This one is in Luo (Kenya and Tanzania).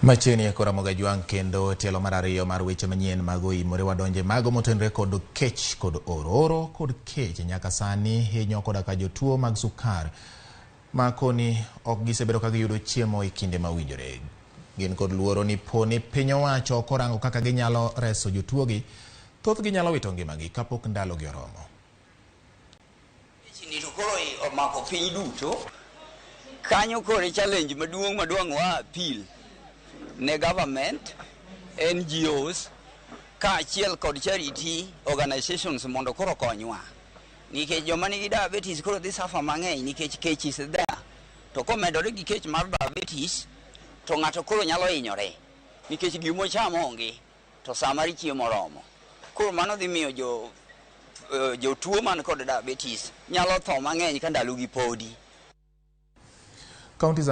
Machiegni e kora Mogajwang' kendo tielo mar ariyo mar weche manyien mag oimore wadonje mago motenore kod kech kod oro. Oro kod kech nyaka sani hinyo koda ka jotuo mag sukar ma koni ok gisebedo ka giyudo chiemo e kinde mowinjore. Gin kod luoro ni po ni piny owacho ok orango kaka ginyalo reso jotuogi, thothgi nyalo wito ngimagi kapok ndalogi oromo. Ni to koro omako piny duto kanyo. Koro e challenge maduong' madwang' wa appeal ne government, NGOs kaachiel kod charity organizations mondo koro okonywa, nikech joma nigi diabetes koro dhi suffer mang'eny nikech kech is there. To komedore gi kech mar diabetes, to ng'ato koro nyalo hinyore nikech gimochamo onge to saa mar chiemo oromo. Koro mano dhi miyo jo jotuo man kod diabetes nyalo tho mang'eny ka ndalogi podi. Kaunti za